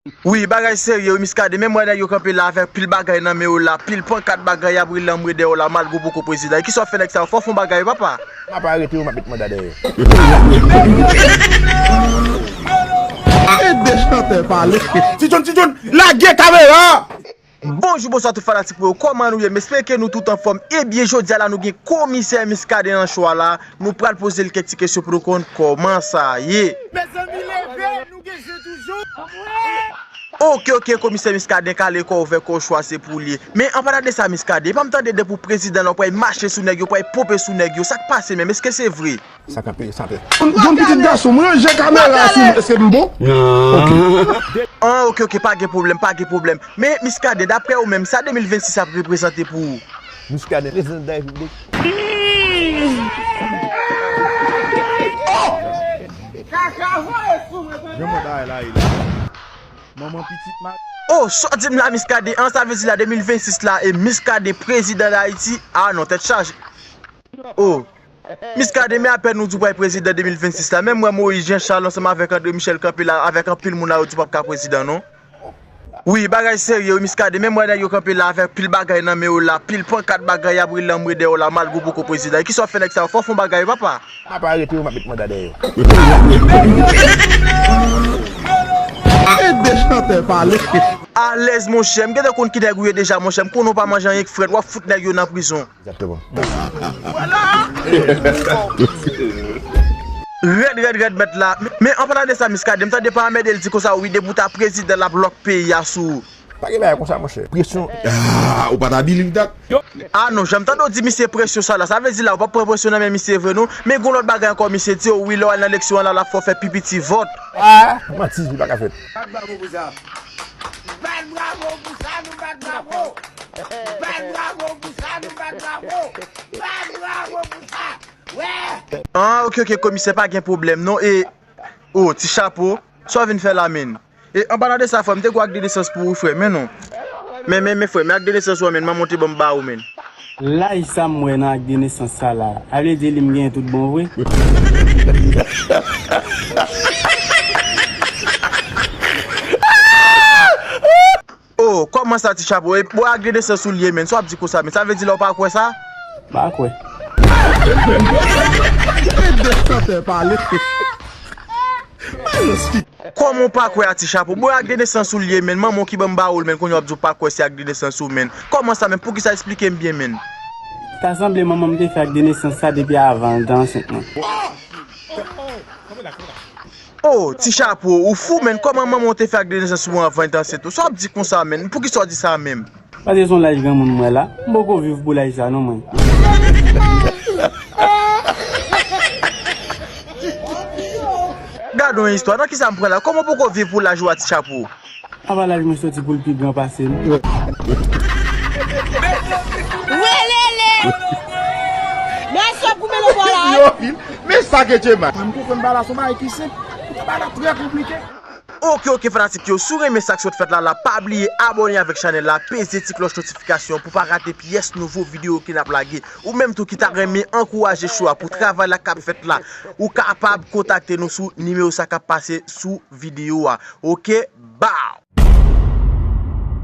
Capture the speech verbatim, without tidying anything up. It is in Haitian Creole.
Wi, bagay serye wi, Miskaden. Menm wè nèg yo kanpe la avèk pil bagay nan men yo la, pil pankat bagay y ap rele anmwe dèyè w la, malgre w poko prezidan. E kisa w ap fè nèg sa yo? Fò w fè yon bagay wi, papa. M ap arete yo, m ap met manda dèyè yo. E de chantè pale. Ti John, Ti John, lage kamera! Bonjou, bonswa tout fanatik mwen yo. Kòman nou ye? M espere ke nou tout anfòm. Ebyen, jodi a la, nou gen komisè Miskaden nan cho a la. Nou pral poze l kèk ti kesyon pou nou konn kòman sa ye. Mezanmi, leve, nou gen je toujou. Oke, oke, komisè Miskaden, kale kò w, ouvè kò w, chwa se pou li. Men, an palan de sa, Miskaden, epa m tande depi w prezidan la, w pral mache sou nèg yo, w pral ponpe sou nèg yo. Sa k pase menm? Èske se vre? Sa kanpe, sa fè. Yon pitit gason, m ranje kamera sou mwen. Èske m bon? Oke. Ah, oke, oke, pa gen pwoblèm, pa gen pwoblèm. Men, Miskaden, daprè ou menm, sa de mil vennsis ap reprezante pou ou? Miskaden, prezidan de la repiblik. Kaka voye sou mwen, tande. Jan mwen bagay la ye la. Manman pitit ma. Oh, sa w di m la, Miskaden, an, sa vle di la, de mil vennsis la, e Miskaden prezidan Dayiti? Ah non, tèt chaje. Oh. Miskaden, men apèn ou di w pral prezidan de mil vennsis la. Menm wè Moyiz Jan Chal ansanm avèk André Michel kanpe la, avèk anpil moun la, yo di w p ap ka prezidan, non. Wi, bagay serye wi, Miskaden. Menm wè nèg yo kanpe la avèk pil bagay nan men yo la, pil pankat bagay y ap rele anmwe dèyè w la, malgre w poko prezidan. E kisa w ap fè nèg sa yo? Fò w fè yon bagay wi, papa. M ap arete yo, m ap met manda dèyè yo. E de chantè pale. Alèz, monchè. M gentan konn ki nèg ou ye deja, monchè. M konnen w pa manje anyen k frèt. W ap fout nèg yo nan prizon. Egzakteman. Rèd, rèd, rèd, mèt la. Men, an palan de sa, Miskaden, m tande Paramède l di konsa, wi, depi w ta prezidan, l ap lòk peyi a sou ou. Pa gen bagay konsa, monchè. Presyon. Ah, ou pa ta believe that? Ah non, janm tande w di misye presyon sa la. Sa vle di la, ou p ap pran presyon nan men misye vre, non. Men gon lòt bagay ankò, misye di, oh, wi, lè w al nan eleksyon an la, l ap fè w fè pi piti vòt. Ah, manti, li pa ka fèt. Bat bravo pou sa. Bat bravo pou sa, nou bat bravo. Bat bravo pou sa, nou bat bravo. Bat bravo pou sa. Wè! Ah, oke, oke, komisè, pa gen pwoblèm, non. E, oh, ti chapo, sa w vin fè la, menn? E, an palan de sa, frè, m te gwo ak de nesans pou ou, frè, men non. Men, men, men, frè, men ak de nesans ou an, menn, manman w te ban m ba ou, menn. Laj sa m wè nan ak de nesans sa la, a vle di li m genyen tout bon vre? Oh, kòman sa, ti chapo? E, bon, ak de nesans ou l ye, menn. Sa w ap di konsa, menn? Sa vle di la w pa kwè sa? M pa kwè. E de chantè pale. Kòman w pa kwè a, ti chapo? Bon, ak de nesans ou l ye, menn. Manman w ki ban m ba ou l, menn. Kounye a w ap di w pa kwè se ak de nesans ou, menn. Kòman sa, menn? Poukisa? Esplike m byen, menn. Ta sanble manman m te fè ak de nesans sa depi avan l te ansent mwen. Oh, ti chapo, ou fou, menn. Kòman manman w te fè ak de nesans ou anvan l te ansent ou? Sa w ap di konsa, menn? Poukisa w di sa menm? Paske se yon laj granmoun m wè la. M poko viv pou laj sa non, mwen. Gad yon istwa, nan kisa m pran la? Kòman w poko viv pou laj ou a, ti chapo? Apa laj mwen soti pou l pi gran pase m? Welele! Mesye ap goumen nan bò la, wi. Men sa ke Djema. Mwen, m konprann bagay la, se yon bagay ki senp. Poutan bagay la trè konplike. Oke, oke, fanatik yo, si w renmen sa k sot fèt la, la, pa bliye abòne avèk chanèl la, peze ti klòch notifikasyon pou w pa rate pyès nouvo videyo ke n ap lage. Ou menm tou ki ta renmen ankouraje cho a pou travay la k ap fèt la, ou kapab kontakte nou sou nimewo sa k ap pase sou videyo a. Oke, baw!